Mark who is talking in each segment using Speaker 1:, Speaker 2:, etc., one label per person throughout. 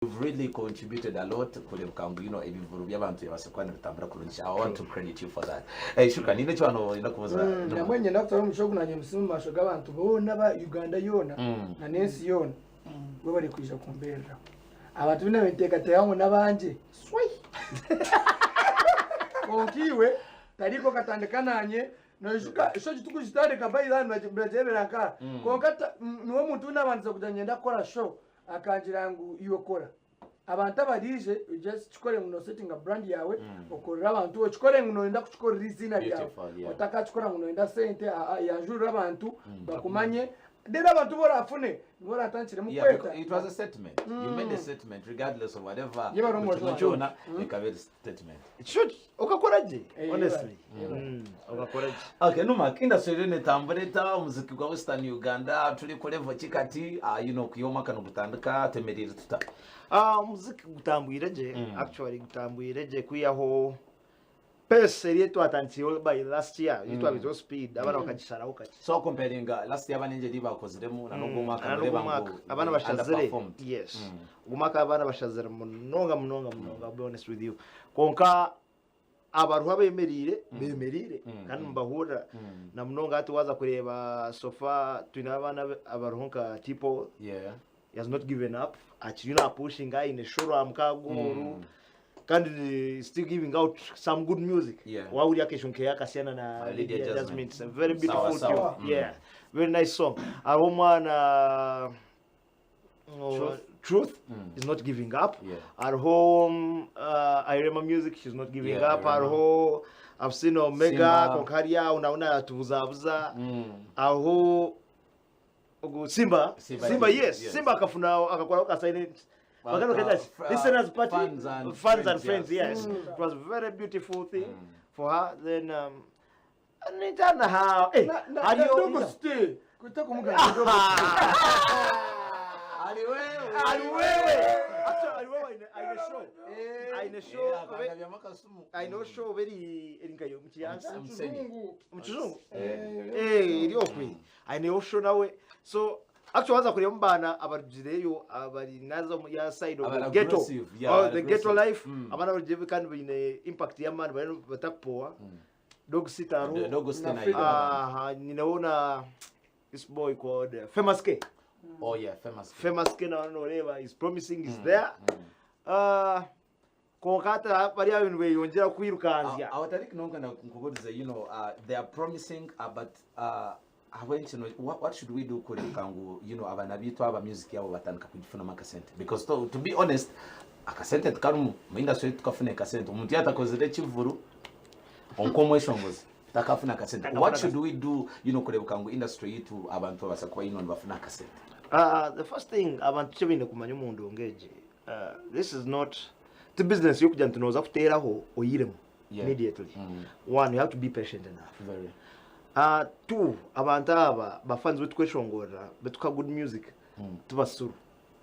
Speaker 1: You've really contributed a lot kureebeka ngu you know ebivuru by'abantu byabaasa kuba nibitambura kurungi. I want to credit you for that. Eh, Shuka, niine eki wano oyenda kubuuza?
Speaker 2: Namwe niinyenda kutwara omugisha ogu naanye musiime omu maisho g'abantu boona aba Uganda yoona na n'ensi yoona webare kwija kumbeereraho. Abantu bu naabaire niteekateeka ngu n'abangye swai! Kwonka iwe tariika okatandika naanye Noijuka show egi tukugitandika by the way muragireebera nkaha kwonka niwe muntu ou naabandize kugira niinyenda kukora show Akangira ngu iwe kora abantu abariije just kikore ngu nosetinga brand yawe okorere abantu okikore ngu noyenda kukikorera eiziina ryawe
Speaker 1: Beautiful, yeah.
Speaker 2: otakakikora ngu noyenda sente aa yanjurira abantu bakumanye then abantu abu orafune nibo oratandikiremu
Speaker 1: Yeah,
Speaker 2: kweta
Speaker 1: because it was a statement. You made a statement regardless of whatever.
Speaker 2: Yebare
Speaker 1: buri
Speaker 2: omwojo
Speaker 1: kimwe
Speaker 2: wange.
Speaker 1: kyona ekaba eri statement.
Speaker 3: Ekyo okakora gye
Speaker 2: Eh,
Speaker 3: honestly.
Speaker 2: yebare.
Speaker 3: Okakora gye.
Speaker 1: Okay, Numak, industry eriyo netambura eta omuziki gwa Western Uganda turi ku level ki kati ah, you know, kwiha omwaka nigutandika twemereire tuta?
Speaker 3: Ah, omuziki gutambwire gye actually gutambwire gye kwihaho pace eri etwatandikireho by last year ei twabizeho speed abaana bakagisharaho kakye.
Speaker 1: So comparing last year abaana engyeri ei bakoziremu na n'ogu omwaka
Speaker 3: Na
Speaker 1: noreeba
Speaker 3: n'ogu mwaka
Speaker 1: ngu
Speaker 3: abaana
Speaker 1: they
Speaker 3: bashazire
Speaker 1: underperformed.
Speaker 3: yes ogu mwaka abaana bashazire munonga munonga munonga I'll be honest with you kwonka abariho abemereire bemereire kandi nibahurira na munonga hati waaza kureeba so far twine abaana abariho nka Tipo
Speaker 1: Yeah.
Speaker 3: he has not given up akiriyo napushinga aine show aha mukaaga oru kandi still giving out some good music
Speaker 1: Yeah.
Speaker 3: wahurira akesho nkeya akasiyana na
Speaker 1: Lydia
Speaker 3: Lydia
Speaker 1: Jasmine.
Speaker 3: Jasmine it's a very
Speaker 1: Sawa,
Speaker 3: beautiful
Speaker 1: sawa.
Speaker 3: tune yeah very nice song hariho omwana oh,
Speaker 1: Truth.
Speaker 3: Truth is not giving up
Speaker 1: Yeah.
Speaker 3: hariho Irema Music she's not giving
Speaker 1: Yeah,
Speaker 3: up
Speaker 1: Irema.
Speaker 3: hariho I've seen Omega
Speaker 1: Simba.
Speaker 3: konka hariya aho nawe natubuzabuza aho ogu Simba
Speaker 1: Simba,
Speaker 3: Simba
Speaker 1: yes.
Speaker 3: yes Simba akafuna akakoraho ka silent
Speaker 1: Baka-
Speaker 3: Bakano keta listeners party
Speaker 1: fans and
Speaker 3: fans and
Speaker 1: friends,
Speaker 3: friends yes it was very beautiful thing for her then nitana ha eh
Speaker 2: Na- na-
Speaker 3: hariyo
Speaker 2: na Dogo Stay. Kuta kumugamba Dogo
Speaker 1: Ali wewe.
Speaker 3: Ali wewe Actually, ali wewe aine aine show aine show
Speaker 1: Yeah, akagabya akasumu.
Speaker 3: aine show beri eri nkayo mukiyanga
Speaker 1: Musenyi.
Speaker 2: Kizungu.
Speaker 3: mukizungu
Speaker 2: Eh,
Speaker 3: Eh, eri okwe aineho show nawe so actually waza kureba omu baana abarugireyo abari naza omu ya side of
Speaker 1: Abari
Speaker 3: the ghetto
Speaker 1: aggressive, yeah,
Speaker 3: oh,
Speaker 1: abari
Speaker 3: the ghetto
Speaker 1: aggressive.
Speaker 3: life abaana abarugireyo kandi baine impact y'amaani bariyo batakupowa dog sit hariho
Speaker 1: Dogo Stay
Speaker 2: Na
Speaker 1: na
Speaker 2: Freedom.
Speaker 3: aha nyineho na this boy called Famous K
Speaker 1: Oh yeah, famous.
Speaker 3: Famous K nawe noreeba is promising is there kwonka hati bariya bintu beyongyera kwirukanzya
Speaker 1: Aho atari nonka nkuburize you know they are promising but ahabw'enki no what should we do kureebeka ngu you know abaana baitu aba music yabo batandika kugifunamu akasente because to be honest akasente tikarimu omu industry tikafuna akasente omuntu yaatakozire ekivuru nk'omweshongozi takafuna akasente
Speaker 3: Takafuna
Speaker 1: what should we do you know kureebeka ngu industry yaitu abantu babaasa kuba you know nibafuna akasente
Speaker 3: The first thing abantu eki baine kumanya omu ndongo egi this is not ti business y'okugira nti nooza kuteeraho oyiremu immediately. One, you have to be patient enough.
Speaker 1: Very.
Speaker 3: Two, abantu aba bafans betukweshongorera betukuha good music tibasuru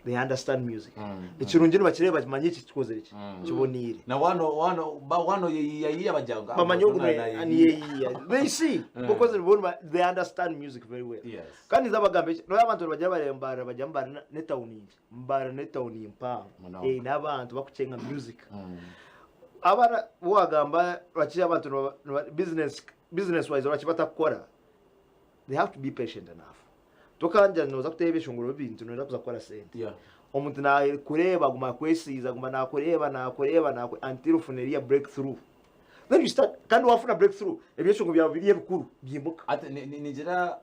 Speaker 3: they understand music. Ekirungi nibakireeba bamanye eki kikozire ki kiboniire.
Speaker 1: Na wano wano ba wano yeyiyayiya bagira ngu
Speaker 3: Bamanye ogu
Speaker 1: nayeyiya.
Speaker 3: niyeyiya. They see because bo they understand music very well.
Speaker 1: Yes.
Speaker 3: Kandi nza bagamba eki nobu abantu nibagira bari Mbarara bagira Mbarara n'etawuni nkye. Mbarara n'etawuni mpango
Speaker 1: Munonga.
Speaker 3: eine abantu bakucenga music. Abaana bu wagamba lwaki abantu niba niba business business wise lwaki batakukora they have to be patient enough. Tokangira nooza kuteera ebyeshongoro bintu noyenda kuza kukora sente.
Speaker 1: Yeah.
Speaker 3: Omuntu nakureeba aguma akwesiize aguma nakureeba nakureeba naku until ofuna eriya breakthrough. Then you start kandi wafuna breakthrough ebyeshongoro byawe biri ebikuru byimuka.
Speaker 1: Ati ni- ni- nigira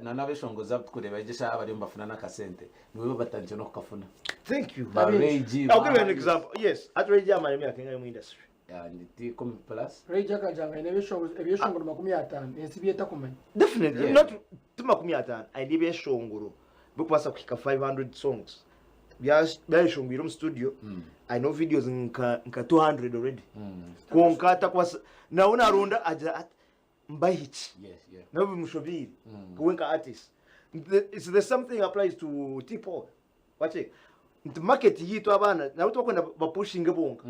Speaker 1: na n'abeshongozi abu tukureeba egyesha abariyo nibafuna n'akasente nibo batandikire n'okukafuna.
Speaker 3: Thank you.
Speaker 1: Ba Ray G,
Speaker 3: I'll give you an
Speaker 1: ba-
Speaker 3: example. Yes, ati Ray G amara emyaka engahi omu industry?
Speaker 1: Yeah, ni ti kumi plus.
Speaker 2: Ray G akagira ngu aine ebyeshongoro 50 ensi bi etakumanya.
Speaker 3: Definitely
Speaker 1: Yeah.
Speaker 3: not ti 50 aine ebyeshongoro birikubaasa kuhika 500 songs byayeshongwire omu studio aineho videos nka nka 200 already kwonka atakubaasa nawe naronda agira ati mbahe ki
Speaker 1: Yes, yeah.
Speaker 3: nabo bimushobeire we nka artist it's the same thing applies to T-Paul wakyega nti market yitu abaana nabo tibakwenda bapushinge bonka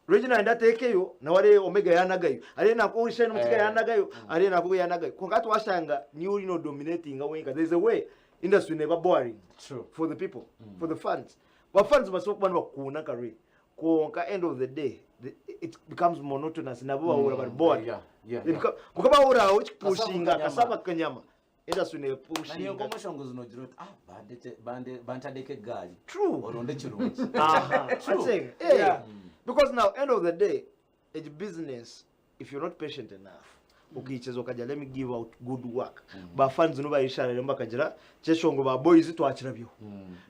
Speaker 3: Regina nayenda ateekeyo nawe areebe Omega yaanagayo areebe nanka Shine Omukiga yaanagayo areebe nanka ogu yaanagayo kwonka hati waashanga niiwe oriyo noodominatinga wenka there is a way industry neeba boring
Speaker 1: True.
Speaker 3: for the people for the fans. Bafans basobola kuba nibakukunda nka Ray kwonka end of the day the, it becomes monotonous nabo bahurira bari bored.
Speaker 1: Yeah, yeah,
Speaker 3: They
Speaker 1: yeah.
Speaker 3: kwonka bahurira aho
Speaker 1: Kasaba
Speaker 3: ekipushinga
Speaker 1: kanyama.
Speaker 3: kasaba kanyama industry
Speaker 1: Naniyo
Speaker 3: nepushinga.
Speaker 1: nk'omushongozi nogira oti ah bantadeko egaari
Speaker 3: True.
Speaker 1: oronde kirungi.
Speaker 3: Aha,
Speaker 1: True.
Speaker 3: I'm saying, hey,
Speaker 2: Yeah.
Speaker 3: because now end of the day egi business if you're not patient enough okiikiza okagira let me give out good work ba fans no bayishararemu bakagira kyeshongo ba boys twakirabyeho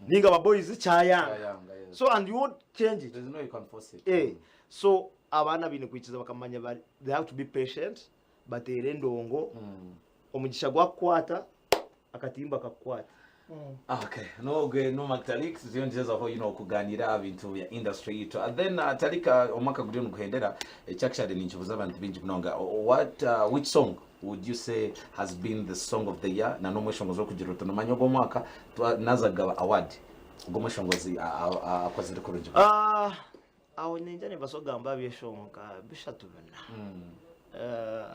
Speaker 3: ninga ba boys kyayanga
Speaker 1: Kyayanga, yes.
Speaker 3: so and you won't change it
Speaker 1: There's no you can force it.
Speaker 3: eh so abaana baine kwikiza bakamanya bari they have to be patient bateere endongo omugisha gwakukwata akatimba kakukwata
Speaker 1: Okay, no gwe no Mark Tariq ziyongezaho you know kuganira bintu bya industry yitu. And then Tariq omwaka guriyo niguhendera ekyakishade ninkibuza abantu bingi munonga. What which song would you say has been the song of the year na n'omweshongozi okugira oti nomanya ogwo omwaka nazagaba award ogwo omweshongozi akozire kurungi.
Speaker 3: Ah, aho ninja nibasogamba byeshonga bishatu bina Eh,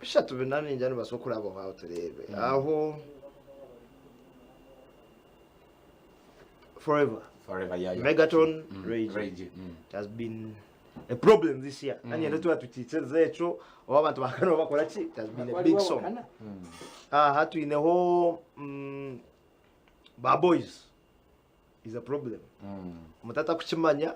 Speaker 3: bishatu bina ninja nibasokuraba aho turebe aho forever
Speaker 1: Forever, yeah, yeah.
Speaker 3: Megaton Rage.
Speaker 1: Rage.
Speaker 3: It has been a problem this year nanyenda tuba tukiikiriza ekyo oba abantu bakana bakora ki it has been a big song aha twineho ba boys is a problem omuntu atakukimanya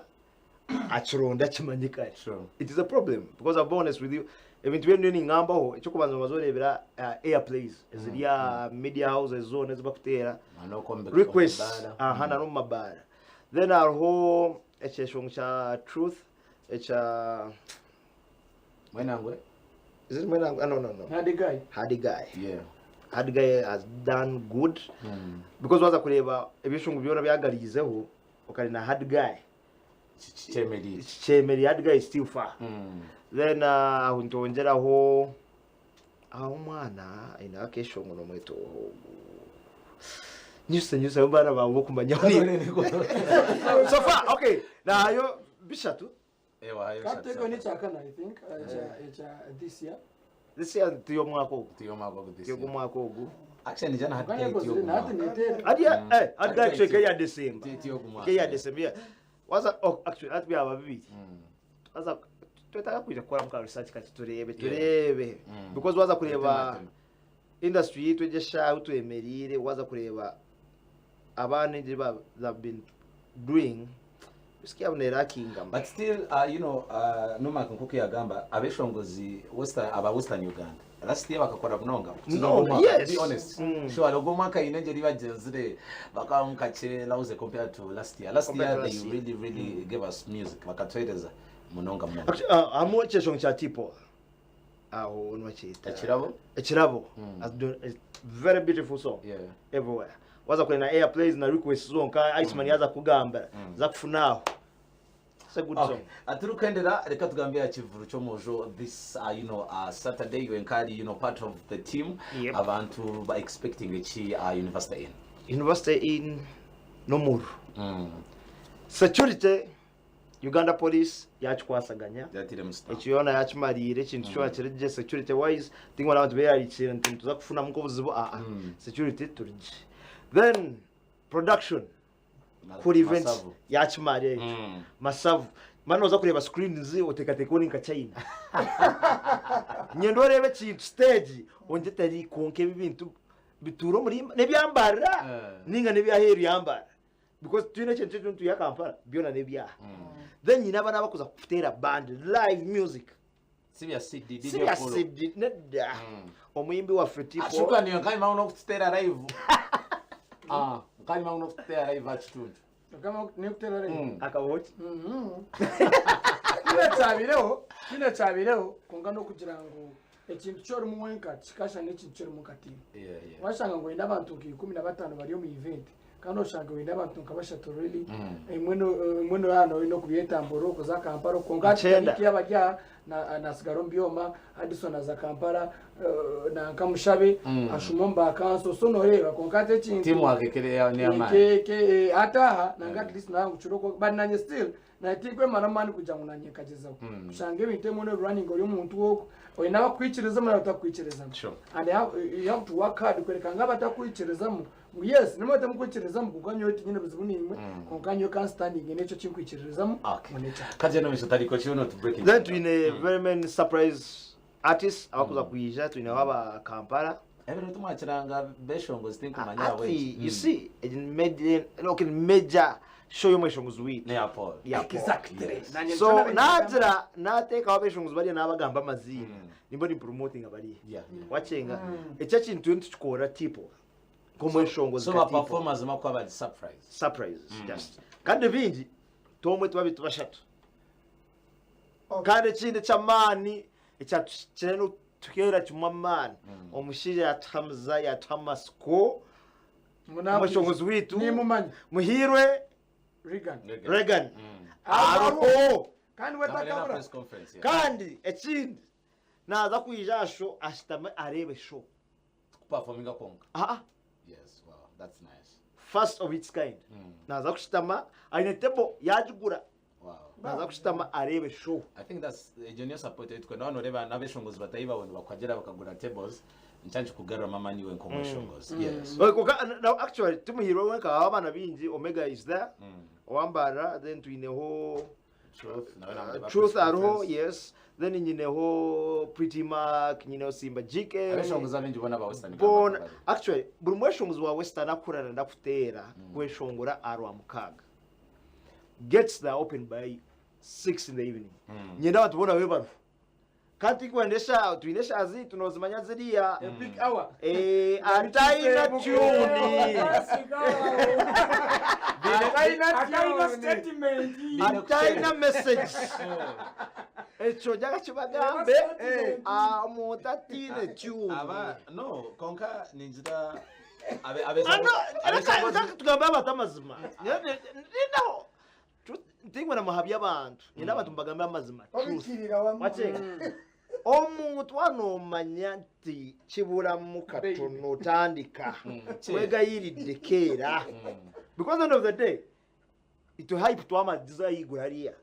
Speaker 3: akironda akimanye kare
Speaker 1: Sure.
Speaker 3: it is a problem because I'll be honest with you ebintu byenu ningambaho ekyokubanza bazorebera airplays eziri aha media houses zoona ezibakuteera requests aha na n'omu mabaara then hariho ekyeshongo kya truth ekya
Speaker 1: Mwenangwe?
Speaker 3: is it Mwenangwe? Ah, no no no
Speaker 2: Hard guy.
Speaker 3: Hard guy.
Speaker 1: Yeah.
Speaker 3: Hard guy has done good because waza kureba ebyeshongo byona byagariizeho okarina hard guy
Speaker 1: Kyemerire.
Speaker 3: kyemeri hard guy is still far. Then aho ntongeraho aho omwana aine akeshongo nomweta ogu nyuse nyuse abaana bawe bokumanya so far okay nayo bishatu.
Speaker 1: Ewa, hayo
Speaker 2: Kaptego ni kyakana I think ekya this year.
Speaker 3: This year tiyo mwaka ogu.
Speaker 1: Tiyo mwaka ogu this
Speaker 3: tiyo
Speaker 1: year.
Speaker 3: mwaka ogu.
Speaker 1: Actually jana hard
Speaker 2: Kanya
Speaker 1: guy tiyo
Speaker 2: kozire nati
Speaker 1: mwaka.
Speaker 2: neteera.
Speaker 3: Hadi eh hadi
Speaker 1: Hard guy
Speaker 3: actually ya December.
Speaker 1: Tiyo mwaka.
Speaker 3: Ke ya December yeah. Waza oh actually ati byaba bibiri waza twetaaga kwija kukora muka research kati turebe turebe because waza kureba industry yitu egyeshaho twemerire waza kureba abaana egi they've been doing sikia bunerakinga.
Speaker 1: But still you know Numak nkuko yagamba abeshongozi Western aba Western Uganda last year bakakora munonga.
Speaker 3: No,
Speaker 1: To
Speaker 3: yes.
Speaker 1: be honest. Sure, ogwo mwaka ine engeri bagenzire bakamukache lauze compared to last year. Last
Speaker 3: Compared
Speaker 1: year
Speaker 3: to
Speaker 1: they
Speaker 3: last year.
Speaker 1: really really gave us music bakatwereza munonga munonga.
Speaker 3: Actually, harimu ekyeshongo kya tipo aho nibakyeta
Speaker 1: Ekirabo?
Speaker 3: Ekirabo. Has a very beautiful song. Everywhere waza kureba na airplays na requests zonka Iceman yaza kugambira za kufunaho. It's a good
Speaker 1: Okay.
Speaker 3: song.
Speaker 1: Aturukendera reka tugambe ya kivuru ky'omujo this you know Saturday you enkari you know part of the team. Abantu ba expecting eki University Inn?
Speaker 3: University Inn nomuru security Uganda Police yakikwasaganya.
Speaker 1: Yatire musita.
Speaker 3: Ekiyona yakimariire ekintu kyona kirigye security wise tingwana abantu beyarikire nti nituza kufunamu nk'obuzibu aa security turigye then production kuri event
Speaker 1: Masavu.
Speaker 3: yakimari ekyo masavu mani oza kureba screens oteekateeka ori nka China nyenda orebe ekintu stage ongye tari konka ebi bintu bituura omuri n'ebyambarira ninga n'ebyaheeru yambara because twine ekintu ekyo nituya Kampala byona n'ebyaha then nyine abaana bakuza kuteera band live music.
Speaker 1: Si bya CD DJ
Speaker 3: si bya
Speaker 1: Polo.
Speaker 3: CD nedda omuyimbi waffe tipo
Speaker 1: Ashuka niyo nkali mauna okututera live. Ah, nkali mauna okututera live akituntu.
Speaker 2: Ogamba nekutera live.
Speaker 3: Akabaho ki?
Speaker 2: Kino kyabireho kino kyabireho konka n'okugira ngu ekintu kyorimu wenka kikasha n'ekintu kyorimu nka tiimu. Washanga ngu oyine abantu nka 15 bari omu event kandi oshanga oyine abantu nka bashatu really imwe hano oyine okubyetambura okuza Kampala konka
Speaker 3: Icyenda.
Speaker 2: Tariki yabari aha nasigara omu byoma Addison aza Kampala na nka Mushabe ashuma omu bakanso so noreeba konka ate ekintu
Speaker 1: Timu akekere ni amani.
Speaker 2: ke ataha nanga at least nangu kiroko but nanye still natinkwemara amani kugira ngu nanye nkagezaho kushanga ebintu ebimwe n'ebirunning ori omuntu woko oyine abakwikirizamu n'abatakwikirizamu. And you have to work hard kwereka ngu abatakwikirizamu Ngu yes, nimwe mutamukwikiririzamu kwonka nyowe tinyine buzibu naimwe, kwonka nyowe ka nsitandinge n'ekyo eki nkwikiririzamu
Speaker 1: Okay.
Speaker 2: ngu n'ekyangye.
Speaker 1: Kagenda omu maisho Tariko ki not breaking.
Speaker 3: Then twine very many surprise artists abakuza kwija twineho aba Kampala.
Speaker 1: Ebiro tumwakiranga beshongozi tinkumanya
Speaker 3: Ati
Speaker 1: ahabw'enki.
Speaker 3: you see egi ni major okay, ni major show y'omweshongozi witu.
Speaker 1: Neya Paul.
Speaker 3: Ya Paul.
Speaker 2: Exactly.
Speaker 1: Yes.
Speaker 2: Nanye
Speaker 3: So
Speaker 2: nikyo
Speaker 3: nagira nateekaho abeshongozi bariya nabagamba amaziina nimba ni promoting bariya.
Speaker 1: Yeah, yeah.
Speaker 3: Wakyenga ekyo ekintu nitukikora tipo nk'omweshongozi
Speaker 1: So
Speaker 3: nka
Speaker 1: ba
Speaker 3: tipo.
Speaker 1: performers makuba bari surprise.
Speaker 3: Surprises just. Kandi bingi tomwe tuba bitu bashatu.
Speaker 2: Okay.
Speaker 3: Kandi ekindi eky'amaani ekyatukira n'okutuheera kimwe amaani omushaija yatuhamiza yatuha amasiko
Speaker 2: Ngu nakwija.
Speaker 3: omweshongozi waitu
Speaker 2: Nimumanya.
Speaker 3: Muhiirwe
Speaker 2: Regan.
Speaker 3: Regan
Speaker 2: Aruho.
Speaker 3: aruho
Speaker 2: Kandi we
Speaker 1: Namarina
Speaker 2: takabura.
Speaker 1: press conference. Yeah.
Speaker 3: kandi ekindi naaza kwija aha show ashutame areebe show
Speaker 1: Performinga kwonka.
Speaker 3: Aa
Speaker 1: Yes, wow, that's nice.
Speaker 3: first of its kind naaza kushutama aine table yagigura
Speaker 1: Wow.
Speaker 3: naaza kushutama areebe show
Speaker 1: I think that's egyo niyo support eyitwenda wano oreba n'abeshongozi batayi bawe nibakwagera bakagura tables nkyangikugaruramu amaani iwe nk'omweshongozi. Yes.
Speaker 3: Well, konka, now actually tumuhirwe wenka haba abaana baingi omega is there owambara then twineho
Speaker 1: Truth, nawe namureba
Speaker 3: truth
Speaker 1: press
Speaker 3: hariho
Speaker 1: conference.
Speaker 3: yes then nyineho pretty mark nyineho simba gk
Speaker 1: Abeshongozi abingi bona ba Western
Speaker 3: bona
Speaker 1: Uganda.
Speaker 3: actually buri mweshongozi wa western akurana ndakuteera kweshongora arwa mukaaga gates they are open by 6 in the evening nyenda abantu bona babe bariho kandi turikwenda eshaaha twine eshaaha zaitu noozimanya ziriya
Speaker 2: A big hour.
Speaker 3: Eh, ataina tune
Speaker 2: Ataina
Speaker 4: Akaina
Speaker 2: tune.
Speaker 4: statement.
Speaker 3: ataina message ekyo njaga kibagambe
Speaker 2: Eh.
Speaker 3: ah, omuntu ataine tune
Speaker 1: Aba no konka ningira abe
Speaker 3: Ah, no, reka reka tugambe abantu amazima ninaho ntingwe namuhabya abantu nina abantu mbagambe amazima Truth.
Speaker 2: Obikirira wamu.
Speaker 3: Wakyega omuntu wanomanya nti kiburamu katono otandika wegayiridde keera because end of the day itwe hype twamadiza yigura hariya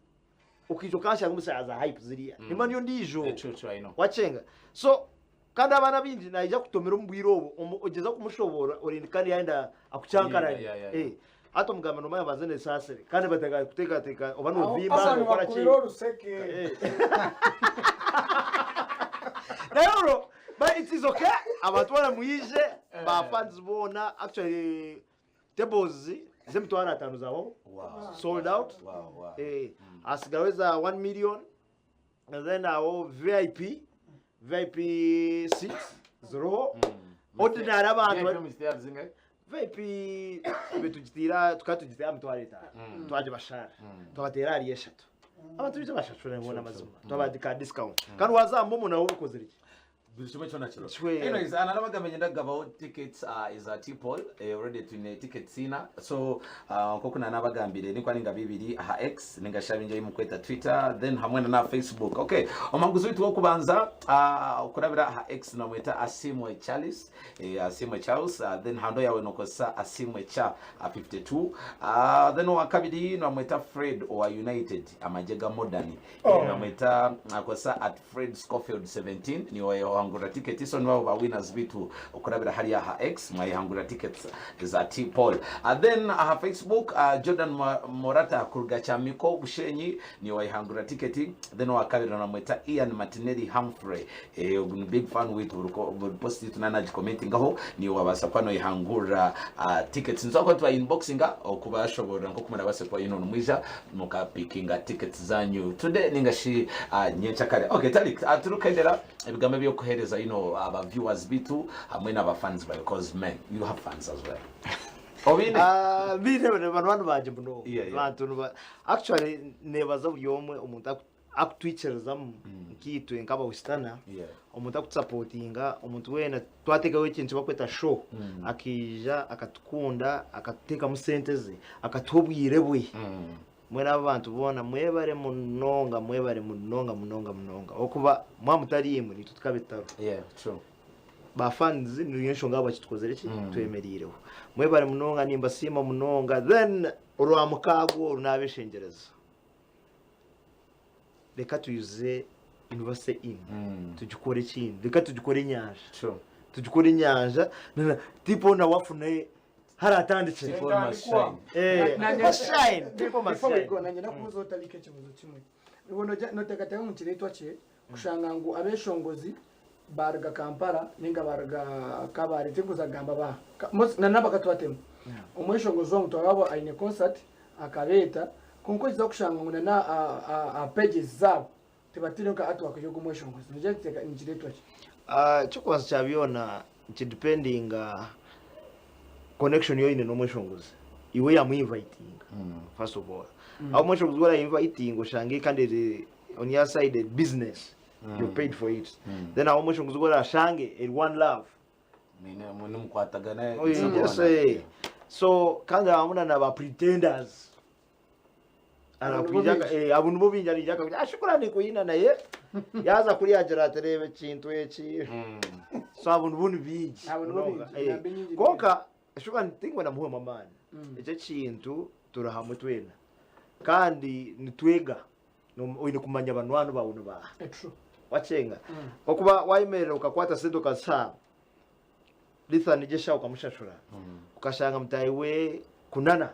Speaker 3: okiija okanshanga omushaija za hype ziriya nimba niyo ndiijo
Speaker 1: True, true, I know.
Speaker 3: wakyenga so kandi abaana baingi naija kutomera omu bwire obu ogyeza kumushoboora orindi kandi yayenda akucyankaranye
Speaker 1: Yeah, yeah, yeah.
Speaker 3: Eh, hati omugamba nomanya banze nesaasire kandi bataka kuteekateeka oba
Speaker 2: Aho
Speaker 3: novimba
Speaker 4: Abantu
Speaker 3: nokora ki
Speaker 4: bakubira oruseke.
Speaker 3: Eh. naye olwo but it is okay abantu boona mwije ba fans boona actually tables z'emitwaro ataano zabaho
Speaker 1: Wow.
Speaker 3: sold out
Speaker 1: Wow, wow.
Speaker 3: Eh, hasigaraho eza 1 million and then aho vip vip seats ziriho ordinary abantu
Speaker 1: VIP muzitera zingahe?
Speaker 3: vip betugitira tukaba tugitira emitwaro etaano twagibashara twabateera ahari eshatu abantu bitu bashashura nibona amazima twabagika discount kandi wazamu omu nawe obikozire ki
Speaker 1: Buri kimwe kyona kiro.
Speaker 3: Kishwe.
Speaker 1: Anyways, anarabaga ngenda gabaho tickets is a T-Paul eh, already twine tickets ina. So nkoku nanabagambire nikwa ninga bibiri aha X ninga shabinje imukweta Twitter then hamwe na Facebook. Okay, omanguzi witu wokubanza okurabira aha X namweta Asimwe Charles eh, Asimwe Charles then hando yawe nokosa Asimwe cha 52 then owakabiri namweta Fred owa United amajega Modern oh. Namweta akosa at Fred Scofield 17 niwe wahangura ticket so nibo ba winners bitu okurabira hariya aha X mwayihangura tickets za T Paul and then aha Facebook Jordan Morata kuruga Chamiko Bushenyi niwe wayihangura ticket then owakabiri namweta Ian Martinelli Humphrey eh, ni big fan witu buri post yitu nanaji commentingaho niwe wabasa kuba noyihangura tickets nzako tuba inboxinga okubashobora nko kumara base kwa ino numwija mukapikinga tickets zanyu today ninga shi nyenchakare. Okay Tariq turukendera ebigambo ebyokuhereza ino aba viewers bitu hamwe n'aba fans bawe because man you have fans as well. Obine
Speaker 3: Bine bantu banje muno
Speaker 1: Yeah, yeah.
Speaker 3: bantu actually nebaza buri omwe omuntu akutwikirizamu nkitwe nk'abawistana
Speaker 1: Yeah.
Speaker 3: omuntu akutusapotinga omuntu weena twateekaho ekintu bakweta show akaija akatukunda akatuteekamu sente ze akatuha obwire bwe mwena abo bantu boona mwebare munonga mwebare munonga munonga munonga okuba mwamutari imwe nitwe tukabitaro
Speaker 1: Yeah, true.
Speaker 3: ba fans niyo nshonga abo bakitukozere ki twemeriireho mwebare munonga nimbasiima munonga then orwa mukaaga oru nabeshengyereza reka tuyuze University Inn tugikore ekindi reka tugikore enyanja
Speaker 1: True.
Speaker 3: tugikore enyanja tipo na wafune Haratandikire.
Speaker 1: People must shine.
Speaker 3: Eh,
Speaker 2: Nanye-
Speaker 3: must shine. People must
Speaker 2: Before we
Speaker 3: shine.
Speaker 2: go, nanye nakubuuza otabika ekibuuzo kimwe. Iwe noteekateeka ngu nikireetwa ki kushanga ngu abeshongozi baruga Kampala ninga baruga Kabale tinkuza kugamba ba na n'abakatwatemu omweshongozi wangu twaba aine concert akabeeta kwonka okiza kushanga ngu na aha pages zaabo tibataireho nka artwork y'ogwo mweshongozi nogira ngu nikireetwa ki?
Speaker 3: Eky'okubanza kya byona nikidipendinga connection ei oine n'omweshongozi. Iwe yamuinvitinga first of all. Ahu omweshongozi ou orainvitinga oshange kandi eri on your side eri business, you paid for it. Then ahu omweshongozi ou orashange eri one love.
Speaker 1: Nimukwatagana.
Speaker 3: Yes, eh. So kandi harimu na ba pretenders.
Speaker 2: Abo nibo
Speaker 3: Arakwija
Speaker 2: baingi.
Speaker 3: abo nibo baingi araija akakugira ah shukurani kuhina naye yaza kuriya agira ati reeba ekintu eki. So abo nibo ni baingi.
Speaker 2: Abo nibo
Speaker 3: Munonga.
Speaker 2: baingi, enamba enyingi ni
Speaker 3: Kwonka shukurani tingwenda muhwemu amaani. Ekyo ekintu turi hamwe twena kandi nitwega. Oine kumanya banywani baawe ni baaha.
Speaker 2: True.
Speaker 3: Wakyenga. Okuba wayemerera okakwata sente okaziha Lithan Jesha okamushashura okashanga mutaahi we kunana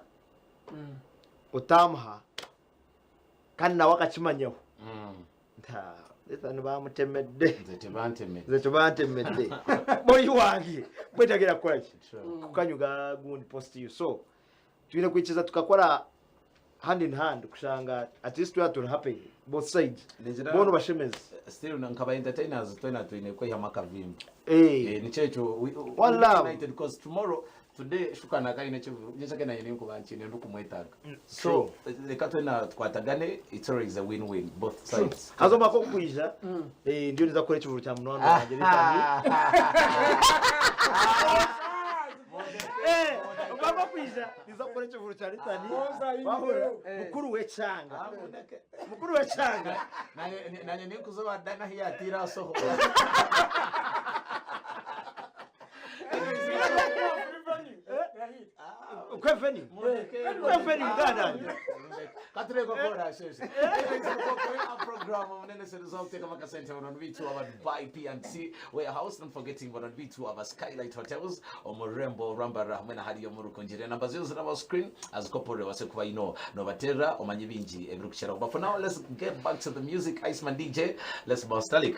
Speaker 3: otamuha kandi nawe akakimanyaho nti "Ah, Lithan bamutemedde
Speaker 1: Nze tebantemedde.
Speaker 3: nze tebantemedde boyi wange bwetagera kukora ki kukanyuga gundi post you so twine kwikiriza tukakora hand in hand kushanga at least twaba turi happy both sides
Speaker 1: Ningira-
Speaker 3: boona obashemeze
Speaker 1: Still nkaba entertainers twena twine kwehamu akavimba.
Speaker 3: Eh,
Speaker 1: Eh, nikyo ekyo we
Speaker 3: One love.
Speaker 1: united because tomorrow today shukana akaine ekivu nyekyake naye ninkuba nkiine ndikumwetaaga. So reka twena tukwatagane it's always a win-win both sides.
Speaker 3: Haza omwaka ogukwija eh, ndiyo niza kukora ekivuru kya munywani wangye Ritani. Eh, omwaka okwija niza kukora ekivuru kya Ritani. Wahurira? Mukuru w'ekyanga. Mukuru w'ekyanga.
Speaker 1: Nanye ninkuzoba dana ahi yatiire asoho.
Speaker 3: Kweveni. Kweveni muganda wange.
Speaker 1: Katureko kora sheshe. Program munene seruza kuteka makasente vano bitu aba Dubai P&C warehouse, not forgetting vano bitu aba Skylight Hotels omurembo rambara hamwe na hariyo mu Rukungiri. Namba ziro ziri aba screen azikopore wase kuba ino nobatera omanye bingi ebiri kuchera. But for now let's get back to the music. Iceman DJ, let's bounce Talik.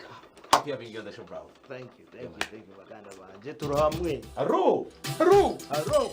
Speaker 1: Happy having you on the show, bro.
Speaker 3: Thank you, thank you, thank you baganda banje turi hamwe.
Speaker 1: Aro.
Speaker 2: Ru!
Speaker 3: Aro.